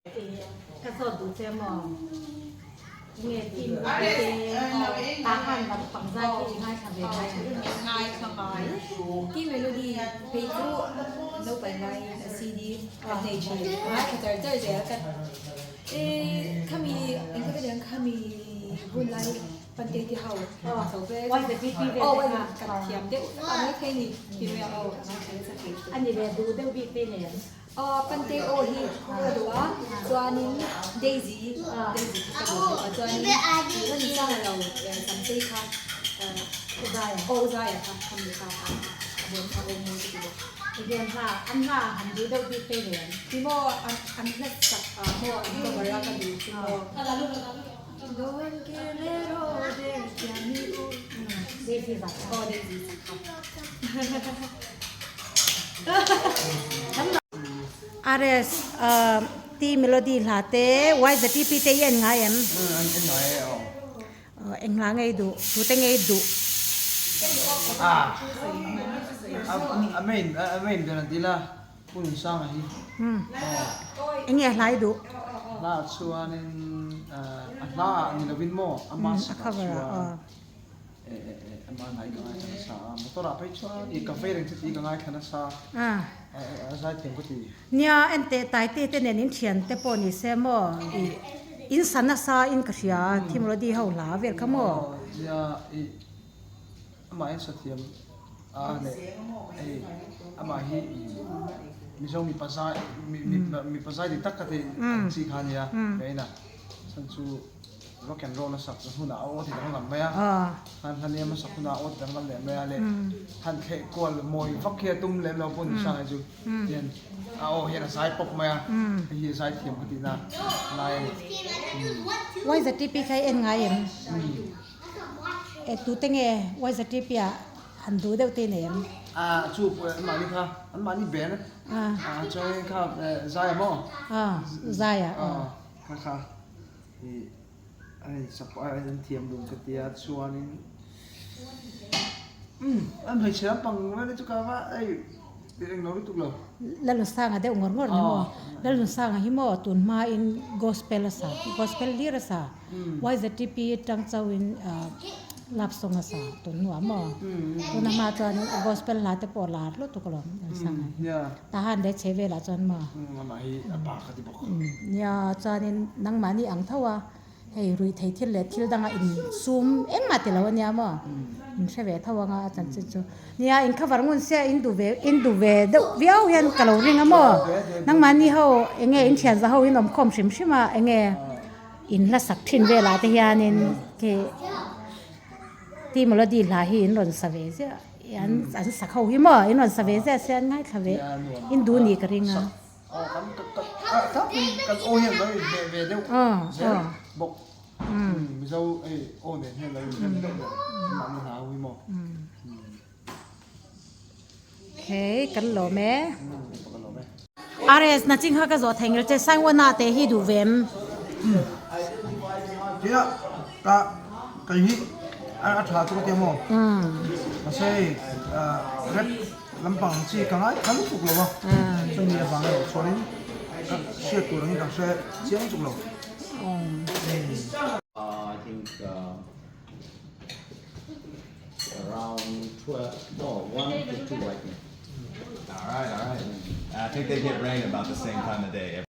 Ka zawt duh che maw? Nge team upi te tah khan lam pang zai khi i ngaithla ve ngai ang em? Ngaithla ngai. Team Melody phei chu naupang laiin a CD kan nei thin. Ka ngaithla char char zel ka khami engkhat a niang khami hun lai pante ti ho chho ve aw ka thiam deuh a maithei ni ti mai ang aw ka ngaithla nasa thei chu. A ni ve duh deuh bik te nen. Aw Pante aw hi ka duh a, chuanin Daisy, Daisy kha ka duh bawk a, chuanin tih ni sang lo Samtei kha aw Uzaia kha khami kha a bon a aw mawi ka ti bawk. Tihian hla an hla han duh deuh bik te nen. Ti maw an an hla sak ah maw an cover a ka duh chu maw. Dawn ke le ro der tiang mi u. Daisy zat kha. Aw Daisy zat kha. RS T Melody hla te YZTP te i en ngai em? An en ngai e aw. Eng hla ngei duh? Tute ngei duh? Ah a main a main ber an ti la Pu Nunsanga hi. Eng nge hla i duh? Hla ah chuanin a hla ah ni lovin maw a mask ah chuan. Ama ngai ka ngaithla nasa a, motor ah phei chuan i ka vei reng chu tih ka ngaithla nasa a zaithiam ka ti. Nia enteh Taite te nen in thian te pawh ni se maw i in sa nasa in ka hria Thimrodi ho hla vel kha maw. Nia i amah in sa thiam a leh hei amah hi i Mizo mipa zai mipa zai dik tak ka ti ang chi kha ania ka en a chhan chu. Rock and roll a sak hunah a aw ti danglam mai a, han hlaniam a sak hunah a aw ti danglam leh mai a leh han thleh kual mawi vak hi a tum lem lo pawh ni hrang hi chu hian a aw hian a zai pawp mai a, hei hi a zai thiam ka tihna lai a ni. YZTP kha i en ngai em? E tute nge YZTP ah han duh deuh te nei em? A chu anmahni kha anmahni ben a chuan kha Zaia maw? A Zaia aw. Kha kha. Ih a in sak pawh a in thiam dun ka tia chuanin umm an hmeichhe lampang vel hi chu ka va ei eng lo lutuk lo. Lalnunsanga deuh ngawr ngawr ni maw? Lalnunsanga hi maw tun hmain gospel a sa, gospel hlir a sa, YZTP tang chauhin love song a sa tun hnuah maw? Tuna hma chuan gospel hla te pawh lar lutuk alawm Lalnunsanga hi. Tahan leh chhe velah chuan maw? Amah hi a pa ka ti bawk. Nia, chuanin nangmahni ang tho a, hei ruih thei thil leh thil danga insum engmah ti lo ania maw? In hre ve tho anga a chanchin chu. Nia, in cover ngun sia in duh ve in duh ve deuh viau hian ka lo ring a maw? Nangmahni ho enge in thianza ho in awmkhawm hrim hrim a, enge in hla sak thin velah te hianin khi Ti Melody hla hi in rawn sa ve ziah. An an sak ho hi maw in rawn sa ve zia sia an ngaithla ve in duh nih ka ring a. Aw kan tlangpui kan aw hian lo in hmeh ve deuh zel bawk Mizo hei aw nen hian lo in rem deuh ber mahni hna ho hi maw. Okay kan lawm e. RS na ching kha ka zawh thei ngil che Saiwana te hi duh ve em? Tia ka kai hi a tha chu ka tia maw mahse hei rap lampang chi ka ngai kha lutuk lo a chumi avang erawh chuanin ka hriat tur angin ka hre chiang chuk lo. I think Around 12, no, 1 to 2, I think. All right, all right. I think they get rain about the same time of day.